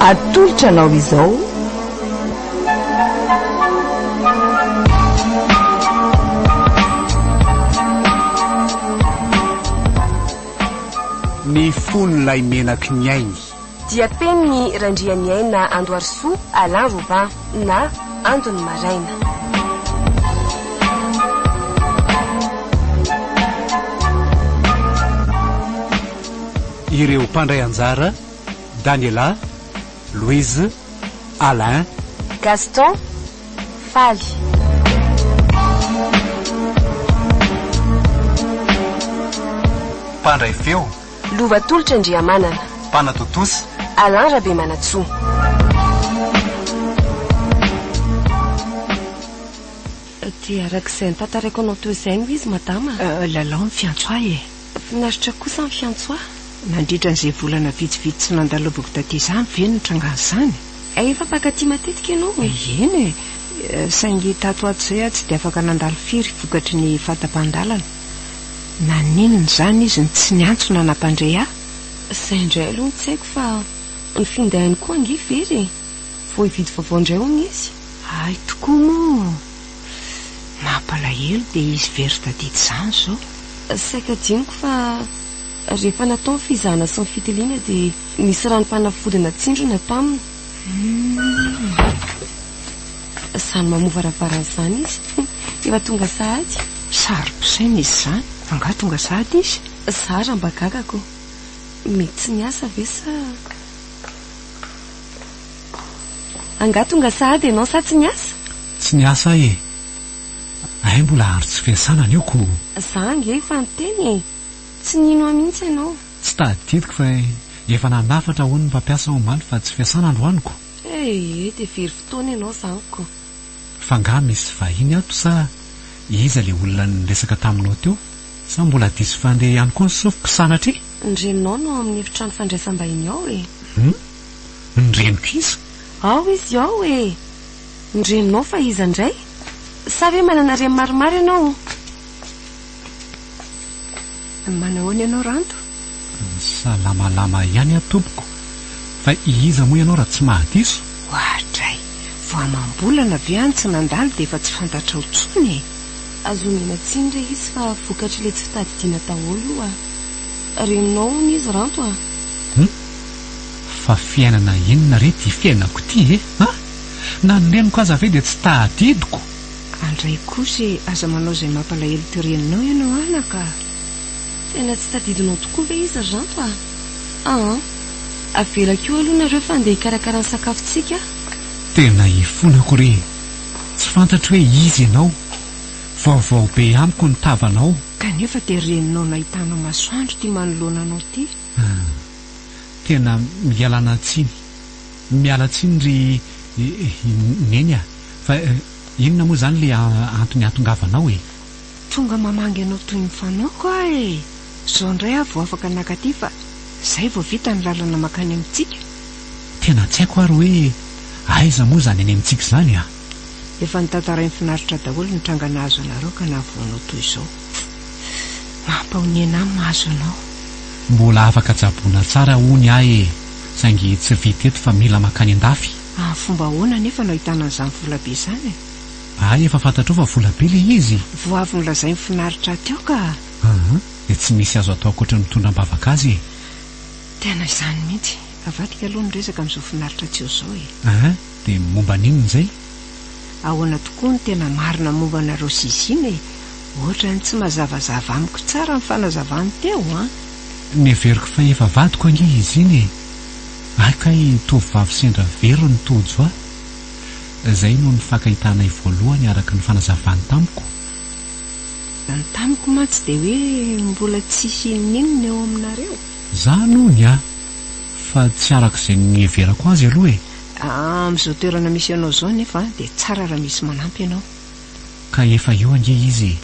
Atolotra anao izao. Ny fon'ilay menaky ny ainy. Dia penin'i Randrianiaina Andoharisoa Alain Robin na Andon'ny Maraina. Ireo mpandray anjara, Daniela, Louise, Alain. Gaston, Faly. Mpandray feo. Lova Tolotra Andriamanana. Mpanatontosa. Alain Rabemanantsoa. Dia araka izay notantaraiko anao teo izay no izy madama a. Lalao ny fiantso ahy e. Finaritra kosa ny fiantso ahy. Nandritra an'izay volana vitsivitsy tsy nandalovako taty izany ve no nitrangan'izany? Hay efa mpankaty matetika ianao e. Eny e! Saingy tato ho ato izay aho tsy dia afaka nandalo firy vokatry ny fahatapahan-dalana. Naninona izany izy no tsy niantso na nampandre ahy? Izay indray aloha no tsy haiko fa ny findainy koa ange very e! Vao hividy vaovao indray hono izy. Hay tokoa moa! Mampalahelo dia izy very tadidy izany izao. Saika adinoko fa rehefa natao ny fizahana sy ny fitiliana dia nisy ranom-panafody natsindrona taminy. Izany mamoa varavarana izany izy efa tonga sahady. Saro-pisaina izy izany, angaha tonga sahady izy? Za raha mba gaga ko. Mety tsy niasa ve sa. Angaha tonga sahady ianao sa tsy niasa? Tsy niasa aho e. Hay mbola andro tsy fiasana anio ko. Za ange efa niteny e! Tsy nino ahy mihitsy ianao. Tsy tadidiko fa efa nanafatra hono ny mpampiasa omaly fa tsy fiasana androany ko. Ee, dia very fotoana ianao izany ko. Fa angaha misy vahiny ato sa iza ilay olona niresaka taminao teo? Sa mbola diso fandre ihany koa ny sofiko sanatria? Ny reninao no ao amin'ny efitrano fandraisam-bahiny ao e! Hum? Ny reniko iza? Ao izy ao e! Ny reninao fa iza indray? Sa ve manana reny maromaro ianao? Manahoana ianao Ranto? Salamalama ihany aho tompoko. Fa iza moa ianao raha tsy mahadiso? Oadray! Vao amam-bolana ve aho no tsy nandalo dia efa tsy fantatrao intsony e? Azo omena tsiny re izy fa vokatr'ilay tsy fitadidiana daholo io a! Reninao hono izy Ranto a! Hum! Fa fiainana inona re ity fiainako ity e! A! Na ny reniko aza ve dia tsy tadidiko? Andray kosa e! Aza manao izay mampalahelo ity reninao ianao anaka a! Tena tsy tadidinao tokoa ve izy ry Ranto a! Aa! Avelako eo aloha nareo fa andeha hikarakara ny sakafontsika aho. Tena ifonako re e! Tsy fantatro hoe iza ianao. Vaovao be amiko ny tavanao. Kanefa dia reninao nahitanao masoandro ity manoloana anao ity. Ah. Tena ialana tsiny. Miala tsiny ry Neny a! Fa inona moa izany ilay antony hahatongavanao e? Tonga mamangy anao toy ny fanaoko aho e! Izao indray aho vao afaka nakaty fa izay vao vita ny lalana mankany amintsika. Tena tsy haiko ary hoe aiza moa izany any amintsika izany a! Efa notantarain'i Finaritra daholo ny tranga nahazo anareo ka nahavoa anao toy izao. Mampahonena ahy ny mahazo anao. Mbola afaka tsaboina tsara hono ahy e! Saingy tsy vita eto fa mila mankany an-dafy. Amin'ny fomba ahoana anefa no ahitana an'izany vola be izany e? Hay efa fantatrao fa vola be ilay izy? Vao avy nolazain'i Finaritra teo ka! Aa, dia tsy misy azo atao ankoatra ny mitondra am-bavaka azy e! Tena izany mihitsy. Avadika aloha ny resaka amin'izao Finaritra tsy eo izao e! Aa, dia momba an'inona izay? Ahoana tokoa no tena marina momba anareo sy Zina e? Ohatran'ny tsy mazavazava amiko tsara ny fanazavany teo an! Neveriko fa efa vadiko ange izy iny e! Hay kay tovovavy sendra very no tojo ahy. Izay no nifankahitanay voalohany araka ny fanazavany tamiko. Ny tamiko mantsy dia hoe mbola tsisy inoninona eo aminareo. Zany hono a! Fa tsy araka izay niheverako azy aloha e! Amin'izao toerana misy anao izao anefa dia tsara raha misy manampy ianao. Ka efa eo ange izy e!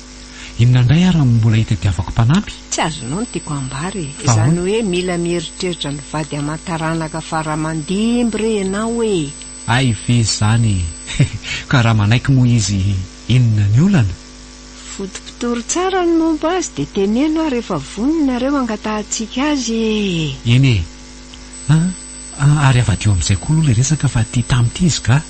Inona indray ary no mbola hitadiavako mpanampy? Tsy azonao ny tiako hambara e! Fa Izany ahoana? hoe mila mieritreritra ny vady aman-taranaka fara aman-dimby re ianao e! Hay ve izany e! Ka raha manaiky moa izy inona ny olana? Fotopotory tsara ny momba azy dia teneno aho rehefa vonona nareo hangatahantsika azy e! Eny e! An! Ary avadio amin'izay koa aloha ilay resaka fa ity tamin'ity izy kah.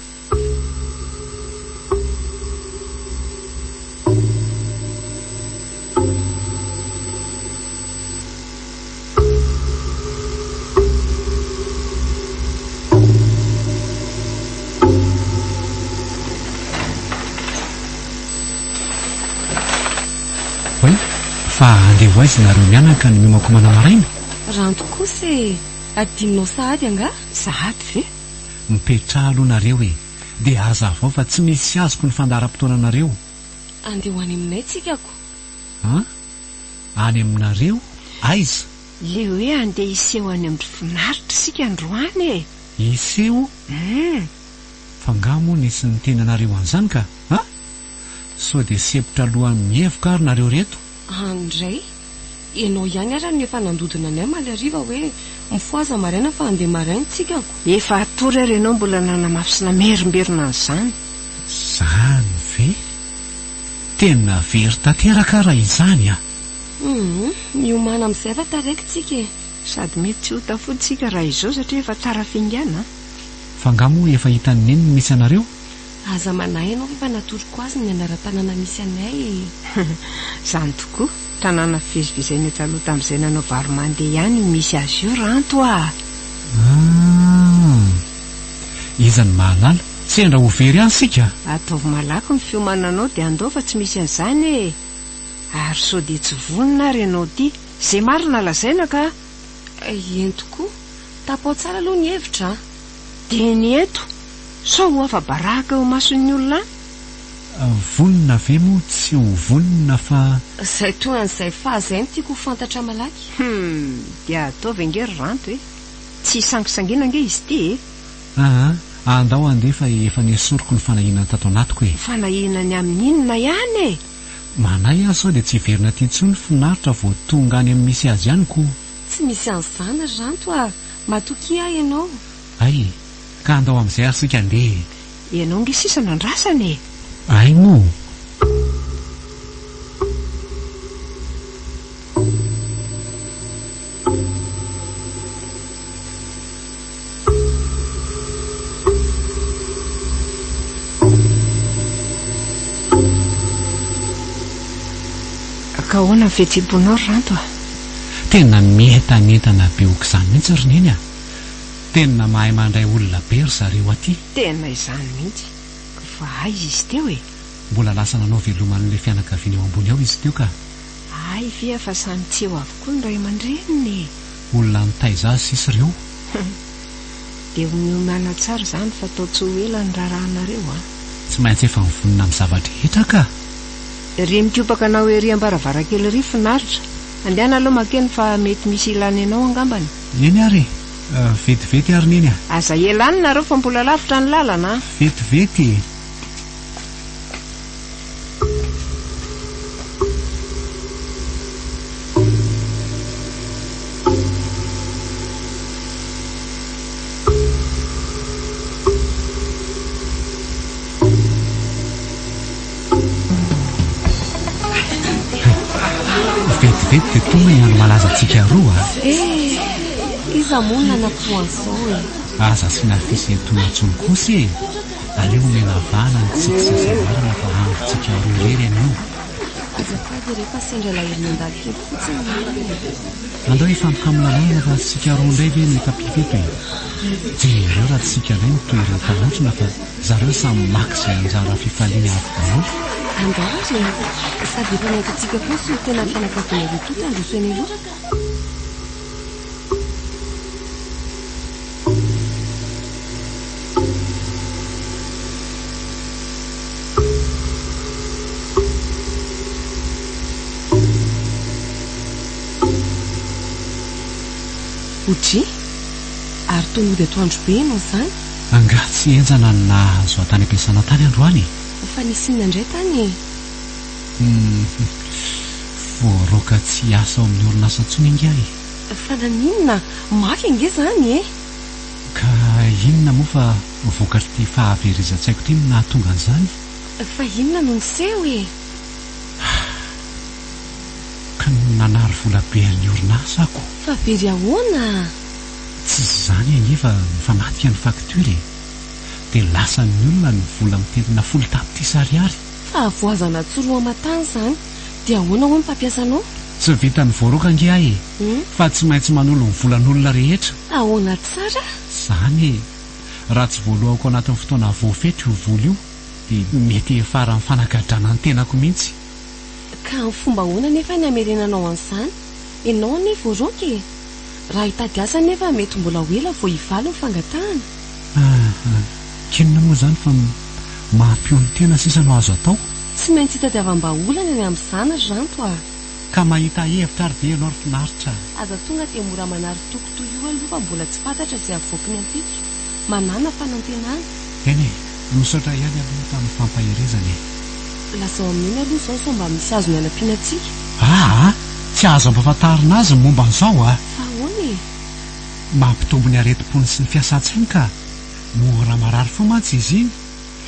Oay, fa andeha ho aiza nareo mianaka no miomankomana maraina? Ranto kosa e! Adinonao sahady angaha? Sahady ve? Mipetraha aloha nareo e! Dia hazavao fa tsy misy azoko ny fandaharam-potoananareo. Andeha ho any aminay tsika ko. An? Any aminareo? Aiza? Le hoe andeha hiseho any amin-dry Finaritra isika androany e! Hiseho? Hum! Fa nga moa nisy niteny anareo an'izany ka? An? Sao dia sempotra alohan'ny mihevoka ary nareo reto? Any indray? Ianao ihany ara no efa nandodona anay omaly hariva hoe mifohaza maraina fa handeha maraina tsika ko. Efa hatory ary ianao mbola nanamafy sy namerimberina an'izany. Zany ve? Tena very tanteraka aho raha izany a! Humm, miomàna amin'izay fa taraiky tsika e! Sady mety tsy ho tafody tsika raha izao satria efa tara fingana a! Fa nga moa efa hitan'i Neny ny misy anareo? Aza manahy ianao fa efa natoroko azy ny anaran-tanàna misy anay e! Izany tokoa, tanàna fivezivezenay taloha tamin'izay nanao varo-mandeha ihany io misy azy io Ranto a! Ah! Iza no mahalala? Sendra ho very any isika! Ataovy malaky ny fiomananao dia andao fa tsy misy an'izany e! Ary sao dia tsy vonona ary ianao ity? Izay marina lazaina ka! Eny tokoa! Tapaho tsara aloha ny hevitra a! Dia ny eto! Sao ho afa-baraka eo imason'ny olona any? Vonona ve moa tsy ho vonona fa. Izay toa an'izay faha izay no tiako ho fantatra malaky. Hum! Dia ataovy ange ry Ranto e! Tsy hisangisangiana ange izy ity e! Aa! Andao handeha fa efa nesoriko ny fanahiana tato anatiko e! Fanahiana ny amin'ny inona ihany e? Manahy aho sao dia tsy hiverina aty intsony finaritra vao tonga any amin'ny misy azy ihany ko! Tsy misy an'izany ry Ranto a! Matokia ahy ianao. Hay e! Ka andao amin'izay ary isika handeha e! Ianao nge sisa no andrasana e! Hay moa! Ka ahoana ny fihetseham-ponao ry Ranto a? Tena mientanentana be ok'izany mihitsy ry Neny a! Tena mahay mandray olona be ry zareo aty. Tena izany mihitsy. Fa aiza izy teo e? Mbola lasa nanao veloma an'ilay fianakaviana eo ambony ao izy teo ka. Hay ve fa samy tsy eo avokoa ny ray aman-dreniny e! Olona nitaiza azy sisa ireo. Dia miomàna tsara izany fa atao tsy ho ela ny raharahanareo an! Tsy maintsy efa mivonona amin'ny zava-drehetra ka! Ry mikopaka anao ery am-baravarankely ery finaritra. Andehana aloha makeny fa mety misy ilana ianao angambany. Eny ary e! Vetivety ary Neny a! Aza ela any nareo fa mbola lavitra ny lalana an! Vetivety e! Vetivety dia tonga ny andro malaza antsika roa a! Eh! Iza moa no nanam-po an'izao e? Aza asiana fisentoana intsony kosa e! Aleo omena vahana ny tsiky sy hasambarana fa androntsika roa irery anio. Azafady re fa sendra alahelo nandalo kely fotsiny ny ahy e. Andao hifantoka amin'ny lalàna fa tsika roa indray ve no hitapify eto e. Jereo raha tsika indray no toy ireo mpanotrona fa zareo samy maka izay anjara fifaliany avy daholo. Andao ary e. Sady efa miantso antsika koa ny solontenan'ny fianakaviana roa tonta handroso eny aloha. Odry! Ary toa nody atoandro be ianao izany? Angaha tsy henjana ny nahazo ahy tany am-piasana tany androany e? Fa nisy inona indray tany e? Hum, voaroaka tsy hiasa ao amin'ny orinasa intsony angaha e? Fa naninona? Mafy ange izany e! Ka inona moa fa vokatr'ity fahaverezan-tsaiko ity no nahatonga an'izany? Fa inona no niseho e? Ka nanary vola be an'ny orinasa ako. Fa very ahoana? Tsy izany ange fa mifamadika ny facture e! Dia lasan'ny olona ny vola mitentina 10 tapitrisa ariary. Fahavoazana tsy roa aman-tany izany. Dia ahoana hoy ny mpampiasa anao? Tsy vitan'ny voaroaka ange aho e! Fa tsy maintsy manolo ny volan'olona rehetra. Ahoana tsara? Izany e! Raha tsy voalohako anatin'ny fotoana voafetra io vola io dia mety hiafara amin'ny fanagadrana ny tenako mihitsy. Ka amin'ny fomba ahoana anefa ny hamerenanao an'izany? Ianao anie voaroaka e! Raha hitady asa anefa mety mbola ho ela vao hivaly ny fangatahana. Aa! K'inona moa izany fa mampionon-tena sisa no azo atao? Tsy maintsy hitadiavam-bahaolana ny amin'izany ry Ranto a! Ka mahita hevitra ary ve ianao ry Finaritra a? Aza tonga dia mora manary toky toy io aloha fa mbola tsy fantatra izay havoaky ny ampitso. Manàna fanantenana. Eny e! Misaotra ihany aloha tamin'ny fampaherezana e! Lazao amin'i Neny aloha izao sao mba misy azony hanampiana antsika. Aa! Tsy azo ampahafantarina azy ny momba an'izao a! Fa ahoana e? Mampitombo ny aretim-pony sy ny fiasan-tsainy ka! Mora marary fo mantsy izy iny.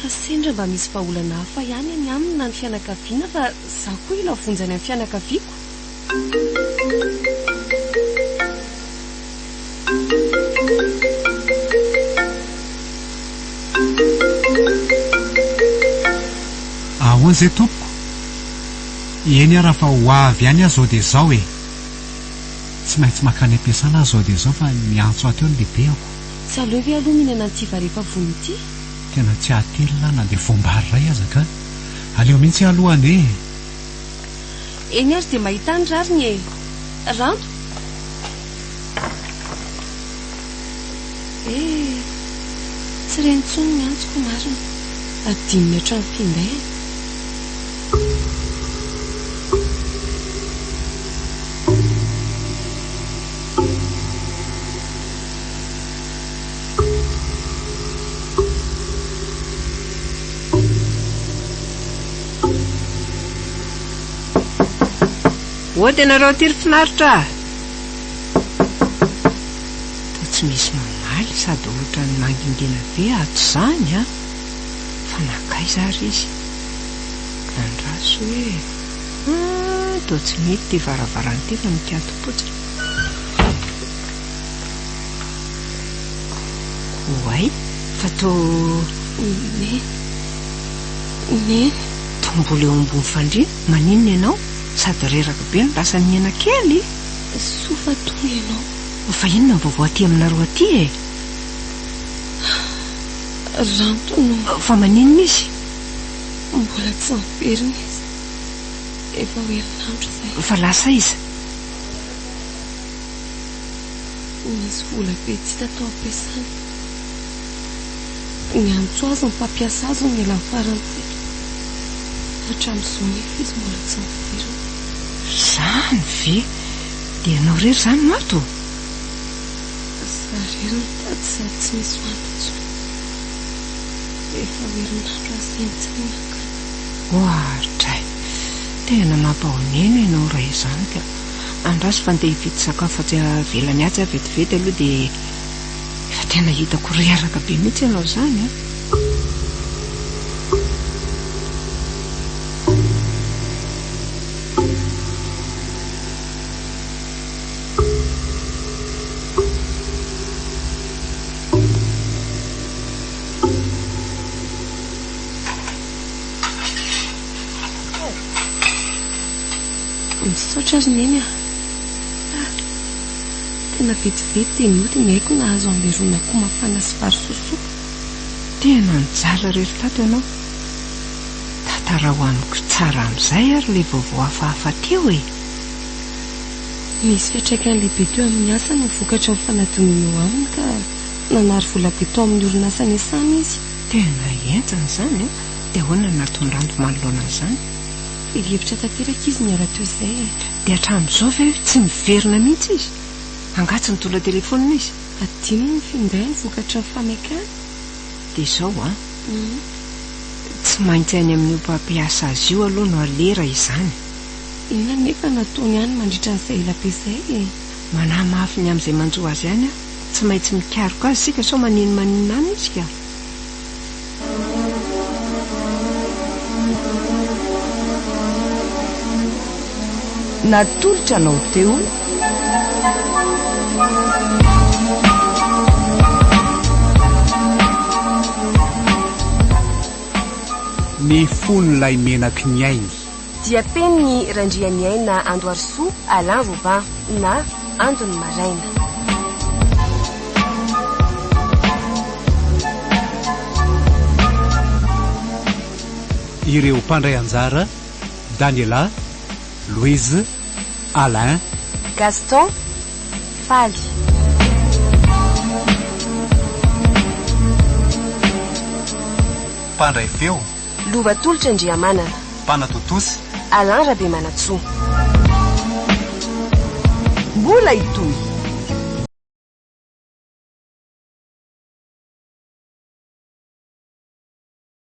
Fa sendra mba misy vahaolana hafa ihany any aminy na ny fianakaviana fa za koa hila vonjy any amin'ny fianakaviako. Ahoana izay tompoko? Eny ara fa ho avy ihany aho izao dia izao e! Tsy maintsy mankany am-piasana aho izao dia izao fa niantso ahy teo ny lehibeako. Tsy aleo ve aloha mihinana an'ity vary efa vonona ity? Tena tsy hahatelina aho na dia voam-bary iray aza ka! Aleo mihitsy aho aloha handeha e! Eny ary dia mahita ny rariny e! Ranto! Eh! Tsy re intsony ny antsoko marina. Adinony hatramin'ny findainy. Ody ianareo aty ry finaritra a! Toa tsy misy mamaly sady ohatran'ny mangingina be ato izany an! Fa nankaiza ary izy? Andraso e! Hum, toa tsy mihidy ity varavarana ity fa mikatom-potsiny. Oay, fa toa. Neny. Neny. Toa mbola eo ambony fandriana, maninona ianao? Sady reraka be no lasa nihena kely? Soa fa tonga ianao. Fa inona ny vaovao aty aminareo aty e? Ranto no. Fa maninona izy? Mbola tsy niverina izy. Efa ho herinandro izay. Fa lasa aiza? Nisy vola be tsy hita tao am-piasana. Niantso azy ny mpampiasa azy no nialany farany teto. Hatramin'izao nefa izy mbola tsy niverina. Izany ve? Dia ianao irery izany no ato? Za irery no tato sady tsy misy hohanina intsony. Efa ho herinandro aho izay no tsy nihinan-kanina. Oadray! Tena mampahonena ianao raha izany ka. Andraso fa ndeha hividy sakafo atsy avelany atsy aho vetivety aloha dia efa tena hitako reraka be mihitsy ianao izany an! Misaotra ry Neny a! Ah! Tena vetivety dia nody ny aiko nahazo an'ilay ron'akoho mafana sy vary sosoa. Tena nijaly irery tato ianao. Tantarao amiko tsara amin'izay ary ilay vaovao hafahafa teo e! Nisy fiantraikany lehibe teo amin'ny asany ny vokatry ny fanadinoana eo aminy ka nanary volabe tao amin'ny orinasa niasany izy. Tena henjana izany an! Dia ahoana no nataon'i Ranto manoloana an'izany? Very hevitra tanteraka izy niala teo izay e! Dia hatramin'izao ve tsy miverina mihitsy izy? Angaha tsy nitondra telefaonina izy? Adinony ny findainy vokatry ny fametrahana. Dia izao an! Tsy maintsy any amin'io mpampiasa azy io aloha no aleha raha izany. Inona anefa no ataony any mandritra an'izay ela be izay e? Manahy mafy ny amin'izay manjo azy any aho. Tsy maintsy mikaroka azy isika sao maninomaninona any izy ka. Natolotra anao teo. Ny fon'ilay menaky ny ainy. Dia penin'i Randrianiaina Andoharisoa Alain Robin na Andon'ny Maraina. Ireo mpandray anjara, Daniela, Louise, Alain. Gaston, Faly. Mpandray feo. Lova Tolotra Andriamanana. Mpanatontosa. Alain Rabemanantsoa. Mbola hitohy!